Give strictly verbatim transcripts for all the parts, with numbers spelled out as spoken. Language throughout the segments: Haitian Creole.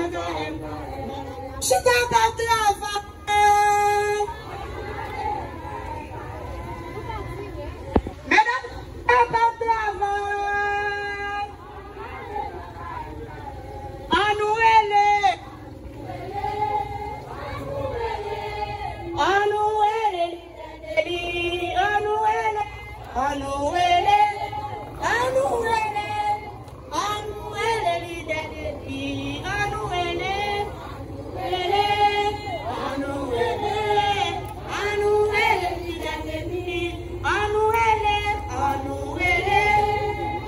Chita k ap travay. Medam k ap travay. Ann nou rele. Ann nou rele. Ann nou rele. Ann nou rele. Ann nou rele. Ann nou rele lidè de peyi, ann nou rele, rele, ann nou rele, ann nou rele lidè de peyi, ann nou rele, ann nou rele,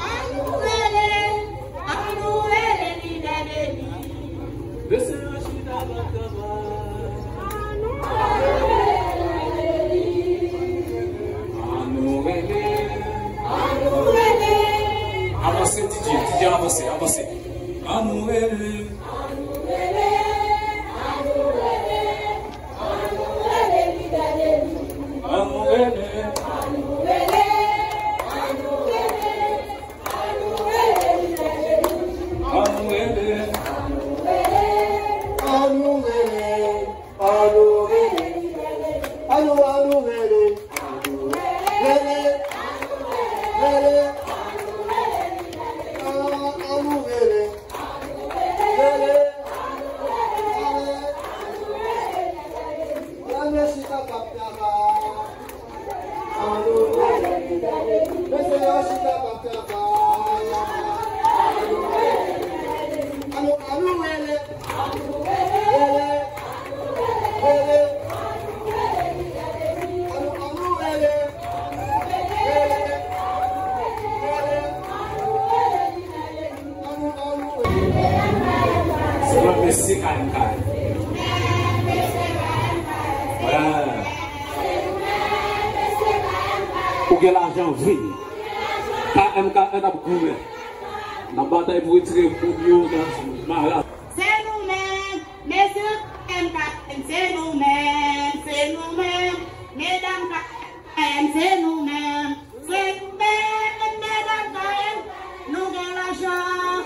ann nou rele, ann nou rele lidè de peyi. Mesye yo chita k ap travay. Ann nou rele. Ann nou rele. Avanse, D J, D J, avanse, avanse. Ann nou rele. Ann nou rele. Ann nou rele. Ann nou rele. Ann nou rele. Ann nou, ann nou rele. Rele. Rele. Ann, ann nou rele. Rele. Rele. Rele. Mesye yo chita k ap travay. Ann nou, ann nou rele. Rele. Rele. Ann nou, ann nou rele. Rele. Rele. Se mwen, mesye K M K M. Ou gen lajan, vini. K M K M ap goumen. N ap batay pou retire moun yo nan mara. Se nou menm, mesye K M K M, se nou menm, se nou menm, medam K M K M, se nou menm. Se nou menm, medam K M, nou gen lajan.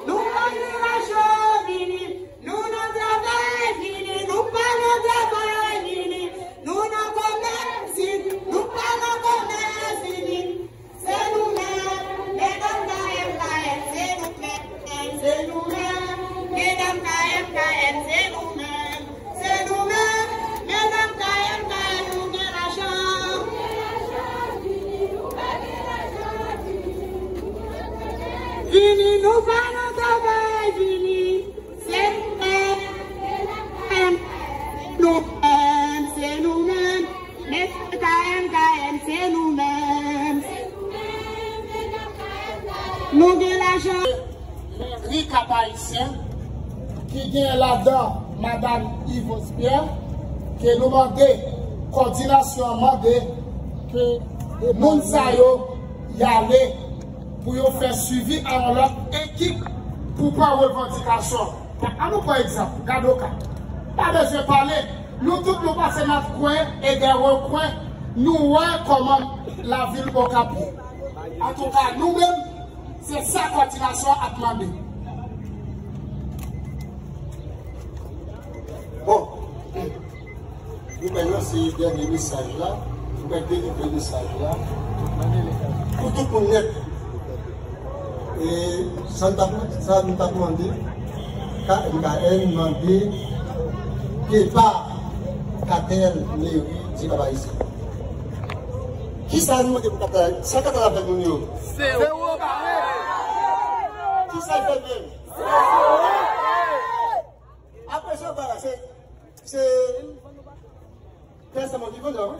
Nou pa gen lajan, vini. Nou nan travay, vini. Nou pa nan travay, vini. Nou nan komès, vini. Nou pa nan komès, vini. Se nou menm, medam K M K M, se nou menm. Se nou menm, medam K M K M, se nou menm. Se nou menm, medam K M K M, nou gen lajan. Vini, nou pa nan travay, vini. Se nou menm, medam K M K M, se nou menm. Mesye K M K M, se nou menm. Nou gen lajan. Mèri Kap Ayisyen, ki gen ladan Madanm Yvos Pierre, ke nou mande, kòdinasyon an mande ke moun sa yo y ale pou yo fè swivi a yon lòt ekip pou pran revandikasyon. An nou pran egzanp, gade Okap. Pa bezwen pale, nou tout nou pase nan kwen e dèyè kwen, nou wè kòman lavil Okap ye. Antouka, nou menm, se sa kòdinasyon ap mande. Bon, nou pral lanse dènye mesaj la, nou pral delivre mesaj la pou tout moun nèt. E sa n t ap, sa n t ap mande, K M K M mande depa katèl meri ti Kap Ayisyen. Kisa nou mande pou katèl? Sa katèl ap fè moun yo? Zewo bare! Kisa l fè menm? Zewo bare! Apre zewo bare, se, se Tèlman ki konn jan, wi.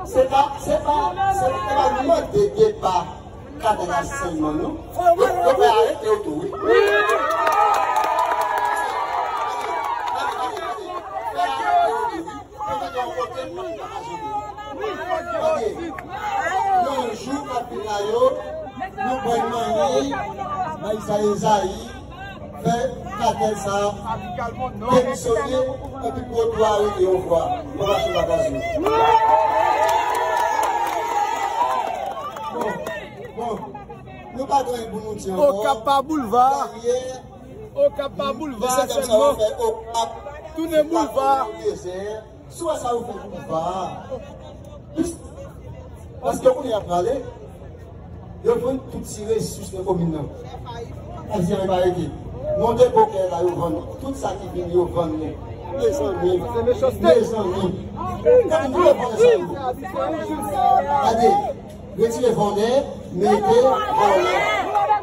Se pa, se pa, se pa nou mande depa katèl la sèlman, non. Yo, yo pral arete yo tou, wi. Yo pral arete yo tou, wi. Tande, nan jou k ap vin la yo, nou pral mande Mayisa Ezayi fè katèl sa a demisyone. Epi pou yo tou arete yon fwa, mwen mache lakay yo. Bon, bon, nou pa gen anyen pou nou di ankò. Okap pa boulva. Dayè, Okap pa boulva sèlman. Tounen boulva. Si w wè sa yo fè boulva a, plis, paske kounye a prale, yo jwenn tout ti resous nan komin nan. Ayisyen yo pa rete. Monte bokè la, yo vann. Tout sa ki vini, yo vann li. Mezanmi, mezanmi. Gade, nou lè vòlè sa yo. Gade, retire vòlè, mete vòlè.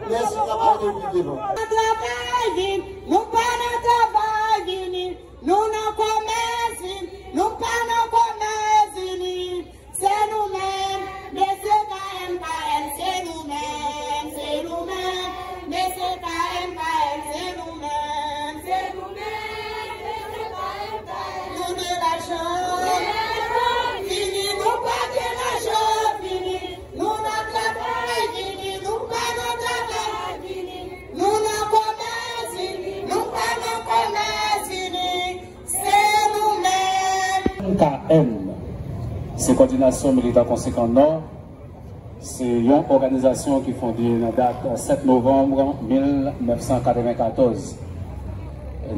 Mèsi, travay de pi devan. Travay vin, nou pa nan travay vini. Nou nan komès vini, nou pa nan komès vini. Se nou menm, mesye K M K N, se nou menm, se nou menm, mesye K M K N, se nou menm, se nou menm, mesye K M K N. Nou gen lajan vini, nou pa gen lajan vini. Nou nan travay vini, nou pa nan travay vini. Nou nan komès vini, nou pa nan komès vini. Se nou menm. M K N, se Kòdinasyon Militan Konsekan Nò. Se yon òganizasyon ki fonde nan dat sèt novanm mil nèf san katrevenkatòz,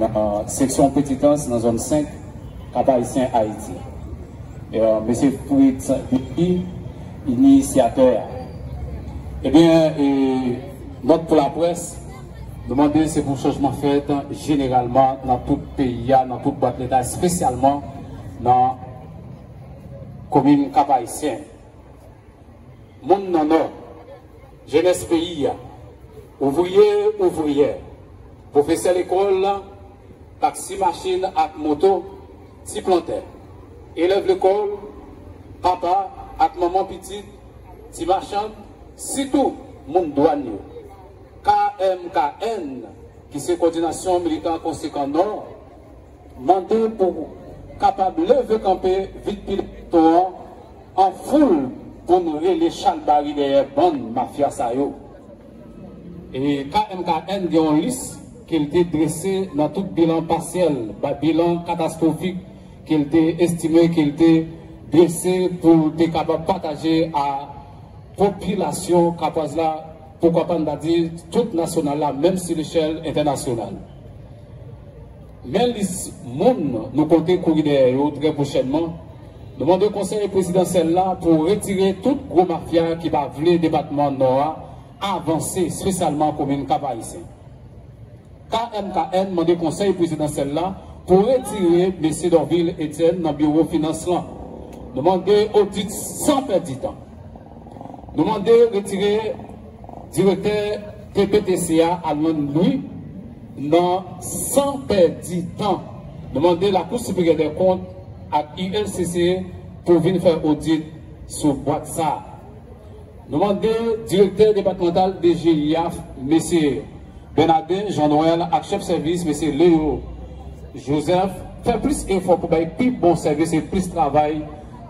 nan seksyon Petitans, nan zòn senk, Kap Ayisyen, Ayiti. E, mesye Fritz Dupuy, inisyatè a. Ebyen, e, nòt pou laprès, nou mande se pou chanjman fèt jeneralman nan tout peyi a, nan tout bwat leta, espesyalman nan komin Kap Ayisyen. Moun nan Nò, jenès peyi a, ouvriye, ouvriyè, pwofesè lekòl, taksi machin ak moto, ti plantè, elèv lekòl, papa ak manman pitit, ti machann, sitou moun dwàn yo. K M K N, ki se Kòdinasyon Militan Konsekan Nò, mande pou kapab leve kanpe vide pileton an an foul pou n rele chalbari dèyè bann mafya sa yo. E K M K N gen yon lis ke l te drese nan tout bilan pasyèl, ba-, bilan katastwofik ke l te estime, ke l te drese pou l te kapab pataje a popilasyon kapwaz la, poukwa pa n ta di tout nasyonal la, menm si lechèl entènasyonal. Men lis moun nou konte kouri dèyè yo trè pwochènman. Nou mande Konsèy Prezidansyèl la pou retire tout gwo mafya ki pa vle depatman Nò a avanse, espesyalman komin Kap Ayisyen. K M K N mande Konsèy Prezidansyèl la pou retire mesye Dorvil Etienne nan biwo finans lan. Nou mande odit san pèdi tan. Nou mande retire direktè T P T C a, Almond Louis, nan san pèdi tan. Nou mande Lakou Siperyè dè Kont ak U L C C pou vin fè odit sou bwat sa a. Nou mande direktè depatmantal D G I a, mesye Bernardin Jean Noël, ak chèf sèvis, mesye Leo Joseph, fè plis efò pou bay pi bon sèvis e plis travay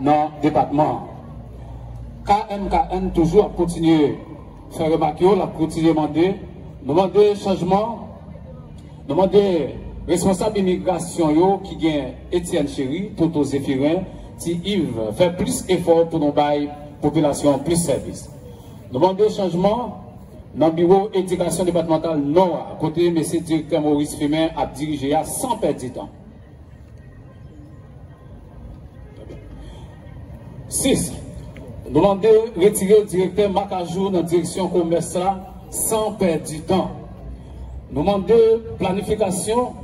nan depatman an. K M K N toujou ap kontinye fè remak yo, l ap kontinye mande. Nou mande chanjman. Nou mande responsab imigrasyon yo ki gen Etienne Chéry, Toto Zéphirin, Ti Yves, fè plis efò pou nou bay popilasyon an plis sèvis. Nou mande chanjman nan biwo edikasyon depatmantal Nò a, kote mesye direktè Maurice Firmin ap dirije a san pèdi tan. Sis, nou mande retire direktè Makajou nan direksyon komès la san pèdi tan. Nou mande planifikasyon,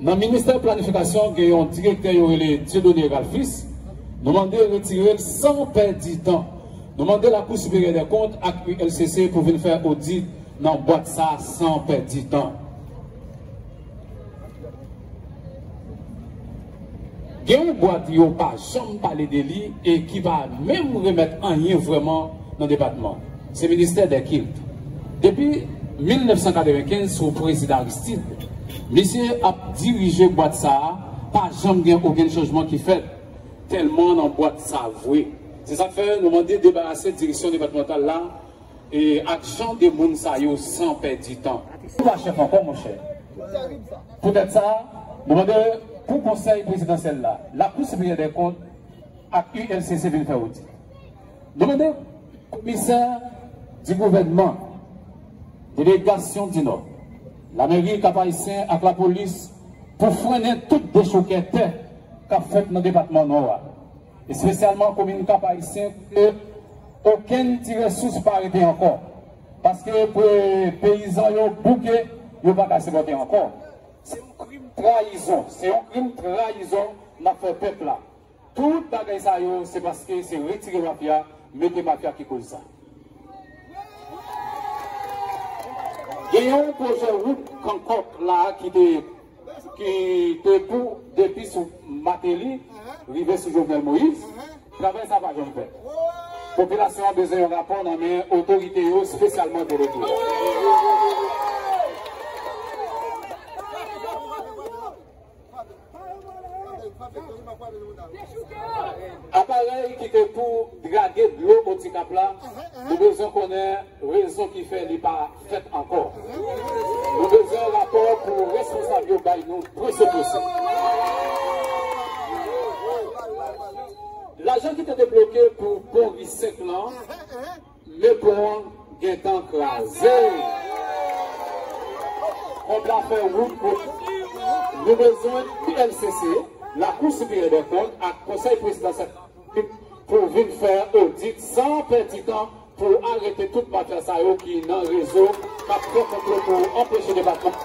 nan ministè planifikasyon, gen yon direktè yo rele Dieudonné Ralphis. Nou mande retire l san pèdi tan. Nou mande Lakou Siperyè dè Kont ak U L C C pou vin fè odit nan bwat sa a san pèdi tan. Gen yon bwat yo pa janm pale de li e ki pa menm remèt anyen vrèman nan depatman. Se ministè dè kilt. Depi mil nèf san katrevenkenz sou prezidan Aristide, misye ap dirije bwat sa a, pa janm gen okenn chanjman ki fèt, tèlman nan bwat sa vre. Se sa k fè nou mande debarase direksyon depatmantal la e ak jan de moun sa yo san pèdi tan. Nou pa chèf ankò, monchè. Poutèt sa, nou mande pou Konsèy Prezidansyèl la, Lakou Siperyè dè Kont ak U L C C vin fè odit. Nou mande komisè di gouvènman, delegasyon di Nò, lameri Kap Ayisyen ak lapolis pou frennen tout dechoukè tè k ap fèt nan depatman Nò a, espesyalman komin Kap Ayisyen, kote okenn ti resous pa rete ankò, paske pe-, peyizan yo bouke, yo pa ka sipòte ankò. Se yon krim trayizon, se yon krim trayizon n ap fè pèp la. Tout bagay sa yo, se paske se retire mafya, mete mafya ki koz sa. Gen yon pwojè wout Kankòk la ki te, ki te pou depi sou Mateli, rive sou Jovenel Moïse. Travay sa pa janm fèt. Popilasyon an bezwen yon rapò nan men otorite yo, espesyalman delege yo. Aparèy ki te pou drage dlo Otikap la, nou bezwen konnen rezon ki fè li pa fèt ankò. Nou bezwen rapò pou responsab yo bay nou prese prese. Lajan ki te debloke pou pon Ri Senk lan, men pon an gentan kraze. Kòb la fè wout pou nou bezwen U L C C, Lakou Siperyè dè Kont ak Konsèy Prezidansyèl pou vin fè odit san pèdi tan pou arete tout mafya sa yo ki nan rezo k ap fè konplo pou anpeche depatman.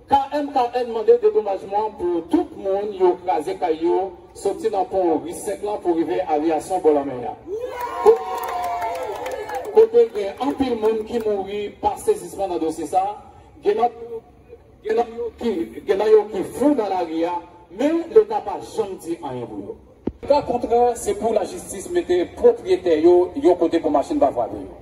K M K N mande dedomajman pou tout moun yo kraze kay yo soti nan pon Ri Senk lan pou rive Aviyasyon bò lanmè a. Ko-, kote gen anpil moun ki mouri pa sezisman nan dosye sa, gen nan, gen nan yo ki, gen nan yo ki fou nan lari a, men Leta pa janm di anyen pou yo. Ka kontrè, se pou lajistis mete pwopriyetè yo yon kote pou machin pa frape yo.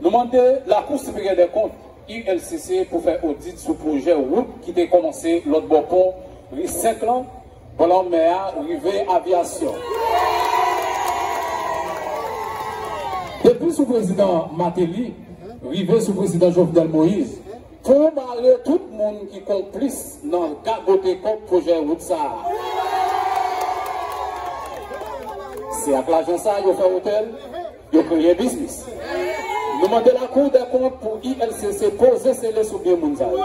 Nou mande Lakou Siperyè dè Kont, U L C C, pou fè odit sou pwojè wout ki te kòmanse lòt bò pon Ri Senk lan, bò lanmè a, rive Aviyasyon. Depi sou prezidan Mateli, rive sou prezidan Jovenel Moïse, pou bare tout moun ki konplis nan gagote kòb pwojè wout sa a. Se ak lajan sa a yo fè otèl, yo kreye biznis. Nou mande Lakou dè Kont pou U L C C poze sele sou byen moun sa yo.